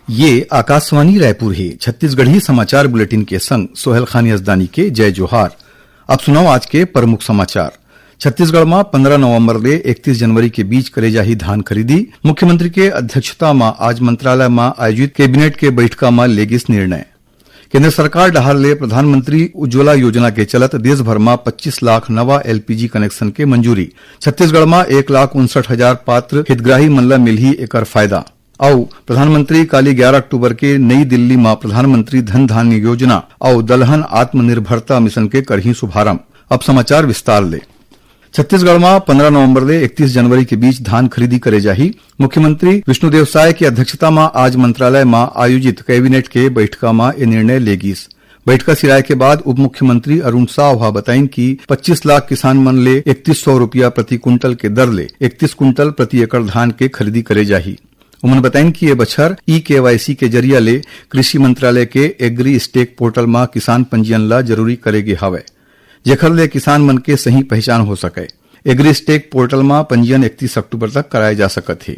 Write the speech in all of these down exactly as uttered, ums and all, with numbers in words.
ये आकाशवाणी रायपुर हे। छत्तीसगढ़ी समाचार बुलेटिन के संग सोहेल खान यजदानी के जय जोहार। अब सुनव आज के प्रमुख समाचार। छत्तीसगढ़ म पंद्रह नवंबर ले इकतीस जनवरी के बीच करे जाही धान खरीदी। मुख्यमंत्री के अध्यक्षता म आज मंत्रालय म आयोजित कैबिनेट के बैठका म ले गिस निर्णय। केंद्र सरकार डहार ले प्रधानमंत्री उज्ज्वला योजना के चलत देश भर म पच्चीस लाख नवा एलपीजी कनेक्शन के मंजूरी। छत्तीसगढ़ म एक लाख उनसठ हजार पात्र हितग्राही मन ल मिलही एकर फायदा। अउ प्रधानमंत्री काली ग्यारह अक्टूबर के नई दिल्ली म प्रधानमंत्री धन धान्य योजना अउ दलहन आत्मनिर्भरता मिशन के करही शुभारंभ। अब समाचार विस्तार ले। छत्तीसगढ़ म पंद्रह नवंबर ले इकतीस जनवरी के बीच धान खरीदी करे जाही। मुख्यमंत्री विष्णुदेव साय के अध्यक्षता म आज मंत्रालय म आयोजित कैबिनेट के बैठका म ए निर्णय ले गिस। बैठका सिराए के बाद उप मुख्यमंत्री अरुण साव ह बताइन कि पच्चीस लाख किसान मन ले इकतीस सौ रुपया प्रति कुंटल के दर ले इकतीस कुंटल प्रति एकड़ धान के खरीदी करे जाही। उमन बताइन कि ए बछर ई केवाईसी के जरिया ले कृषि मंत्रालय के एग्री स्टेक पोर्टल म किसान पंजीयन ल जरूरी करे गे हवय, जेखर ले किसान मन के सही पहचान हो सकय। एग्री स्टेक पोर्टल म पंजीयन इकतीस अक्टूबर तक कराए जा सकत हे।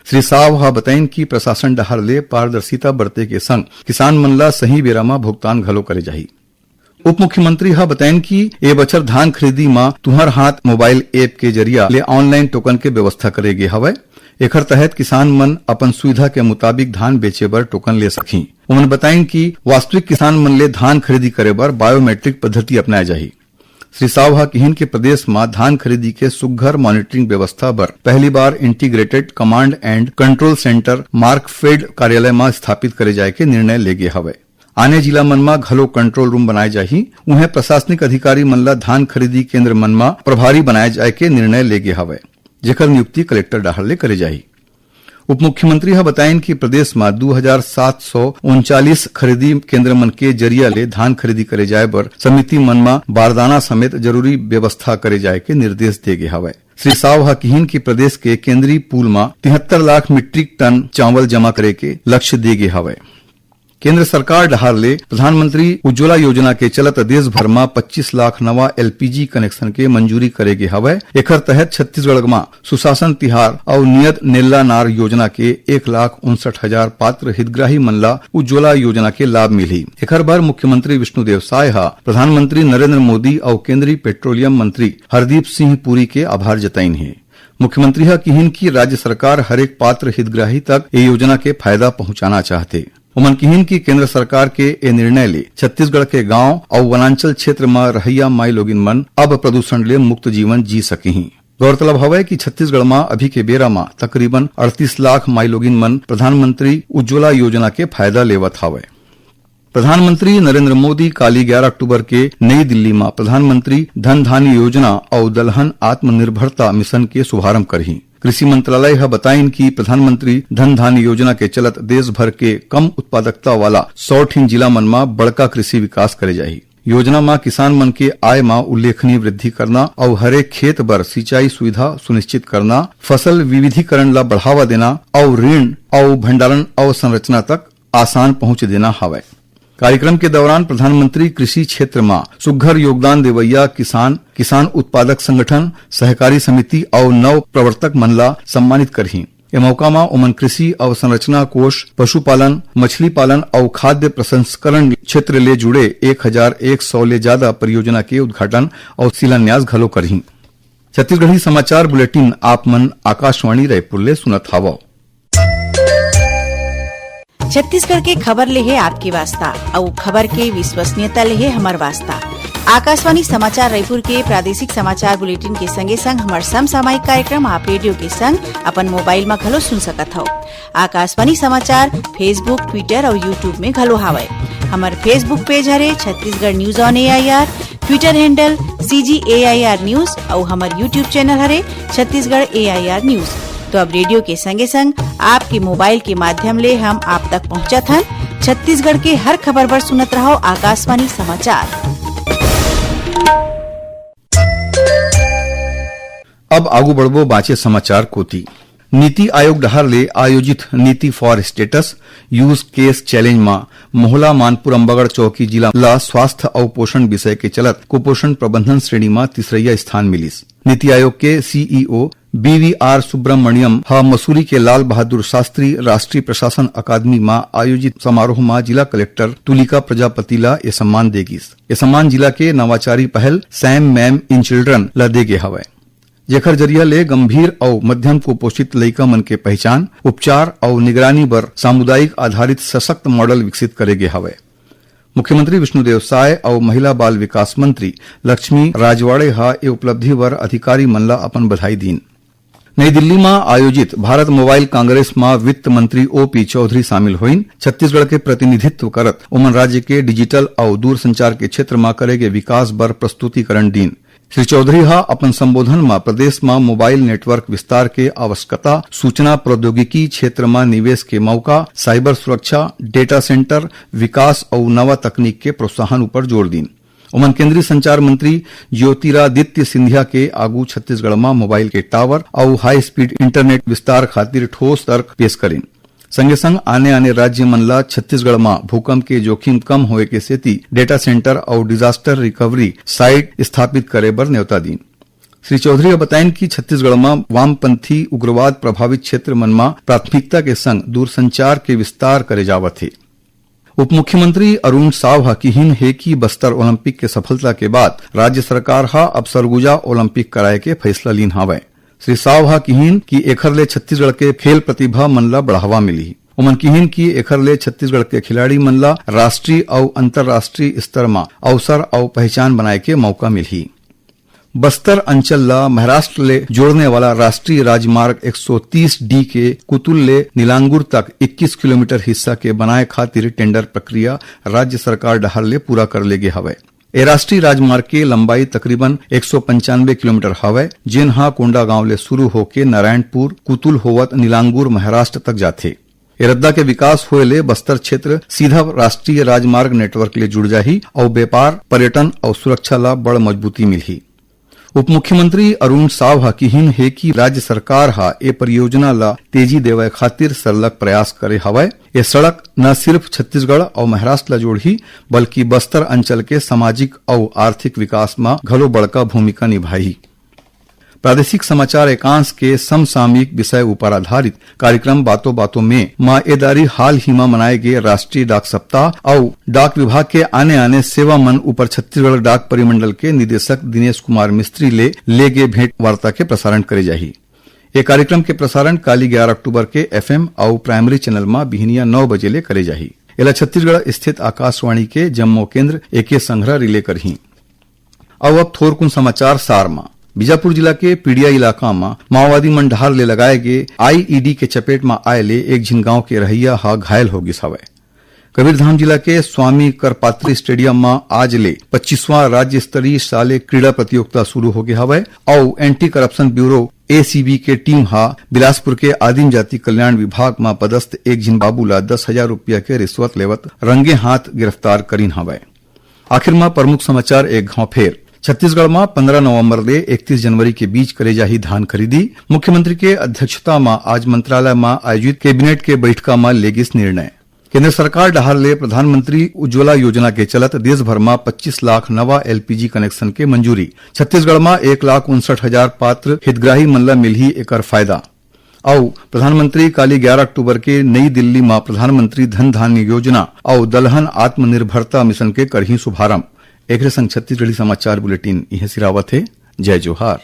श्री साव ह बताइन कि प्रशासन डहार ले पारदर्शिता बरते के संग किसान मन ल सही बेरा म भुगतान घलो करे जाही। उप मुख्यमंत्री ह बताइन कि ए बछर धान खरीदी म तुंहर हाथ मोबाइल ऐप के जरिया ले ऑनलाइन टोकन के व्यवस्था करे गे हवय। एखर तहत किसान मन अपन सुविधा के मुताबिक धान बेचे बर टोकन ले सकही। उमन बताइन कि वास्तविक किसान मन ले धान खरीदी करे बर बायोमेट्रिक पद्धति अपनाए जाही। श्री साव ह किहिन के प्रदेश म धान खरीदी के सुग्घर मॉनिटरिंग व्यवस्था बर पहली बार integrated command and control centre Markfed कार्यालय म स्थापित करे जाय के निर्णय ले गे हवय। आने जिला मन म घलो कंट्रोल रूम बनाए जाही। उहें, प्रशासनिक अधिकारी मन ल धान खरीदी केंद्र मन म प्रभारी बनाए जाय के निर्णय ले गे हवय, जेकर नियुक्ति कलेक्टर डहार ले करे जाही। उप मुख्यमंत्री ह बताइन कि प्रदेश म दू हजार सात सौ उनचालीस खरीदी केंद्र मन के जरिया ले धान खरीदी करे जाय बर समिति मन म बारदाना समेत जरूरी व्यवस्था करे जाय के निर्देश दे गे हवय। श्री साव ह किहिन कि प्रदेश के केंद्रीय पूल म तिहत्तर लाख मीट्रिक टन चावल जमा करे के लक्ष्य दे गे हवय। केंद्र सरकार डहार ले प्रधानमंत्री उज्ज्वला योजना के चलत देश भर म पच्चीस लाख नवा एलपीजी कनेक्शन के मंजूरी करे गे हवय। एखर तहत छत्तीसगढ़ म सुशासन तिहार अउ नियत नेल्ला नार योजना के एक लाख उनसठ हजार पात्र हितग्राही मन ल उज्ज्वला योजना के लाभ मिलही। एखर बर मुख्यमंत्री विष्णुदेव साय ह प्रधानमंत्री नरेंद्र मोदी अउ केंद्रीय पेट्रोलियम मंत्री हरदीप सिंह पुरी के आभार जताइन हे। मुख्यमंत्री ह किहिन कि राज्य सरकार हरेक पात्र हितग्राही तक ए योजना के फायदा पहुंचाना चाहथे। उमन किहिन कि केंद्र सरकार के ए निर्णय ले छत्तीसगढ़ के गांव अउ वनांचल क्षेत्र म रहइया माईलोगिन मन अब प्रदूषण ले मुक्त जीवन जी सकिही। गौरतलब हवय कि छत्तीसगढ़ म अभी के बेरा म तकरीबन अड़तीस लाख माईलोगिन मन प्रधानमंत्री उज्ज्वला योजना के फायदा लेवत हवय। प्रधानमंत्री नरेंद्र मोदी काली ग्यारह अक्टूबर के नई दिल्ली म प्रधानमंत्री धन धान्य योजना अउ दलहन आत्मनिर्भरता मिशन के शुभारंभ करही। कृषि मंत्रालय ह बताइन कि प्रधानमंत्री धन धान्य योजना के चलत देश भर के कम उत्पादकता वाला सौ ठिन जिला मन म बड़का कृषि विकास करे जाही। योजना म किसान मन के आय म उल्लेखनीय वृद्धि करना अउ हरेक खेत बर सिंचाई सुविधा सुनिश्चित करना, फसल विविधीकरण ल बढ़ावा देना अउ ऋण अउ भंडारण अवसंरचना तक आसान पहुंच देना हवय। कार्यक्रम के दौरान प्रधानमंत्री कृषि क्षेत्र म सुग्घर योगदान देवइया किसान, किसान उत्पादक संगठन, सहकारी समिति अउ नव प्रवर्तक मन ला सम्मानित करही। ए मौका म ओमन कृषि अवसंरचना कोष, पशुपालन, मछली पालन अउ खाद्य प्रसंस्करण क्षेत्र ले जुड़े एक हजार एक सौ ले जादा परियोजना के उद्घाटन अउ शिलान्यास घलो करही। छत्तीसगढ़ी समाचार बुलेटिन आप मन आकाशवाणी रायपुर ले सुनत हवव। छत्तीसगढ़ के खबर ले हे आपके वास्ता, अउ खबर के विश्वसनीयता ले हे हमर वास्ता। आकाशवाणी समाचार रायपुर के प्रादेशिक समाचार बुलेटिन के संगे संग हमर समसामयिक कार्यक्रम आप रेडियो के संग अपन मोबाइल म घलो सुन सकत हव। आकाशवाणी समाचार Facebook, Twitter अउ YouTube में घलो हावय। हमर Facebook पेज हरे Chhattisgarh news on AIR, Twitter handle CG AIR news अउ हमर YouTube चैनल हरे छत्तीसगढ़ एआईआर न्यूज। तो अब रेडियो के संगे संग आपके मोबाइल के माध्यम ले हम आप तक पहुंचत हन। छत्तीसगढ़ के हर खबर बर सुनत रहव आकाशवाणी समाचार। अब आगू बढ़बो बांचे समाचार कोति। नीति आयोग डहार ले आयोजित नीति for status use case challenge म मोहला मानपुर अम्बागढ़ चौकी जिला ल स्वास्थ्य अउ पोषण विषय के चलत कुपोषण प्रबंधन श्रेणी म तीसरइया स्थान मिलिस। नीति आयोग के सीईओ बी वी आर सुब्रमण्यम ह मसूरी के लाल बहादुर शास्त्री राष्ट्रीय प्रशासन अकादमी म आयोजित समारोह म जिला कलेक्टर तुलिका प्रजापति ल ए सम्मान दे गिस। ए सम्मान जिला के नवाचारी पहल सैम मैम इन चिल्ड्रन ल दे गे हवय, जेखर जरिया ले गंभीर अउ मध्यम कुपोषित लइका मन के पहचान, उपचार अउ निगरानी बर सामुदायिक आधारित सशक्त मॉडल विकसित करे गे हवय। मुख्यमंत्री विष्णुदेव साय अउ महिला बाल विकास मंत्री लक्ष्मी राजवाड़े ह ए उपलब्धि बर अधिकारी मन ल अपन बधाई दीन। नई दिल्ली म आयोजित भारत मोबाइल कांग्रेस म वित्त मंत्री ओ पी चौधरी शामिल होइन। छत्तीसगढ़ के प्रतिनिधित्व करत ओमन राज्य के डिजिटल अउ दूरसंचार के क्षेत्र म करे गे विकास बर प्रस्तुतिकरण दीन। श्री चौधरी ह अपन संबोधन म प्रदेश म मोबाइल नेटवर्क विस्तार के आवश्यकता, सूचना प्रौद्योगिकी क्षेत्र म निवेश के मौका, साइबर सुरक्षा, डेटा सेंटर विकास अउ नवा तकनीक के प्रोत्साहन ऊपर जोर दीन। ओमन केंद्रीय संचार मंत्री ज्योतिरादित्य सिंधिया के आगू छत्तीसगढ़ म मोबाइल के टावर अउ हाई स्पीड इंटरनेट विस्तार खातिर ठोस तर्क पेश करिन। संगे संग आने आने राज्य मन ल छत्तीसगढ़ म भूकंप के जोखिम कम होए के सेती डेटा सेंटर अउ डिजास्टर रिकवरी साइट स्थापित करे बर न्योता दीन। श्री चौधरी ह बताइन कि छत्तीसगढ़ म वामपंथी उग्रवाद प्रभावित क्षेत्र मन म प्राथमिकता के संग दूरसंचार के विस्तार करे जावत हे। उप मुख्यमंत्री अरुण साव ह किहिन हे कि बस्तर ओलंपिक के सफलता के बाद राज्य सरकार ह अब सरगुजा ओलंपिक कराए के फैसला लीन हावय। श्री साव ह किहिन कि एखर ले छत्तीसगढ़ के खेल प्रतिभा मन ल बढ़ावा मिलही। ओमन किहिन कि एखर ले छत्तीसगढ़ के खिलाड़ी मन ल राष्ट्रीय अउ अंतर्राष्ट्रीय स्तर म अवसर अउ पहचान बनाए के मौका मिलही। बस्तर अंचल ल महाराष्ट्र ले जोड़ने वाला राष्ट्रीय राजमार्ग एक सौ तीस डी के कुतुल ले नीलांगुर तक इक्कीस किलोमीटर हिस्सा के बनाए खातिर टेंडर प्रक्रिया राज्य सरकार डहार ले पूरा कर ले गे हवय। ए राष्ट्रीय राजमार्ग के लंबाई तकरीबन एक सौ पंचानवे किलोमीटर हवय, जेन ह कोंडागांव ले शुरू होके नारायणपुर, कुतुल होवत नीलांगुर, महाराष्ट्र तक जाथे। ए रद्दा के विकास होए ले बस्तर क्षेत्र सीधा राष्ट्रीय राजमार्ग नेटवर्क ले जुड़ जाही अउ व्यापार, पर्यटन अउ सुरक्षा ला बड़ मजबूती मिलही। उप मुख्यमंत्री अरुण साव ह किहिन हे कि राज्य सरकार ह ए परियोजना ला तेजी देवय खातिर सरलग प्रयास करे हवय। ए सड़क न सिर्फ छत्तीसगढ़ अउ महाराष्ट्र ला जोड़ही, बल्कि बस्तर अंचल के सामाजिक अउ आर्थिक विकास म घलो बड़का भूमिका निभाही। प्रादेशिक समाचार एकांश के समसामयिक विषय ऊपर आधारित कार्यक्रम बातों बातों में म ए दारी हाल ही म मनाए गे राष्ट्रीय डाक सप्ताह अउ डाक विभाग के आने-आने सेवा मन ऊपर छत्तीसगढ़ डाक परिमंडल के निदेशक दिनेश कुमार मिस्त्री ले ले गे भेंट वार्ता के प्रसारण करे जाही। ए कार्यक्रम के प्रसारण काली ग्यारह अक्टूबर के एफ एम अउ प्राइमरी चैनल म बिहनिया नौ बजे ले करे जाही। एला छत्तीसगढ़ स्थित आकाशवाणी के जम्मो केंद्र एके संघरा रिले करही। अउ अब थोरकुन समाचार सार म। बीजापुर जिला के पीड़िया इलाका म माओवादी मन डहार ले लगाए गे आई ई डी के चपेट म आए ले एक झिन गांव के रहइया ह घायल हो गिस हवय। कबीरधाम जिला के स्वामी करपात्री स्टेडियम म आज ले पच्चीसवां राज्य स्तरीय शालेय क्रीड़ा प्रतियोगिता शुरू हो गे हवय अउ एंटी करप्शन ब्यूरो, ए सी बी, के टीम ह बिलासपुर के आदिम जाति कल्याण विभाग म पदस्थ एक झिन बाबू ला दस हजार रुपया के रिश्वत लेवत रंगे हाथ गिरफ्तार करीन हवय। आखिर म प्रमुख समाचार एक घाव फेर। छत्तीसगढ़ म पंद्रह नवंबर ले इकतीस जनवरी के बीच करे जाही धान खरीदी। मुख्यमंत्री के अध्यक्षता म आज मंत्रालय म आयोजित कैबिनेट के बैठका म ले गिस निर्णय। केंद्र सरकार डहार ले प्रधानमंत्री उज्ज्वला योजना के चलत देश भर म पच्चीस लाख नवा एल पी जी कनेक्शन के मंजूरी। छत्तीसगढ़ म एक लाख उनसठ हजार पात्र हितग्राही मन ल मिलही एकर फायदा। अउ प्रधानमंत्री काली ग्यारह अक्टूबर के नई दिल्ली म प्रधानमंत्री धन धान्य योजना अउ दलहन आत्मनिर्भरता मिशन के करही शुभारंभ। एकरे संग छत्तीसगढ़ी समाचार बुलेटिन इहें सिरावत हे। जय जोहार।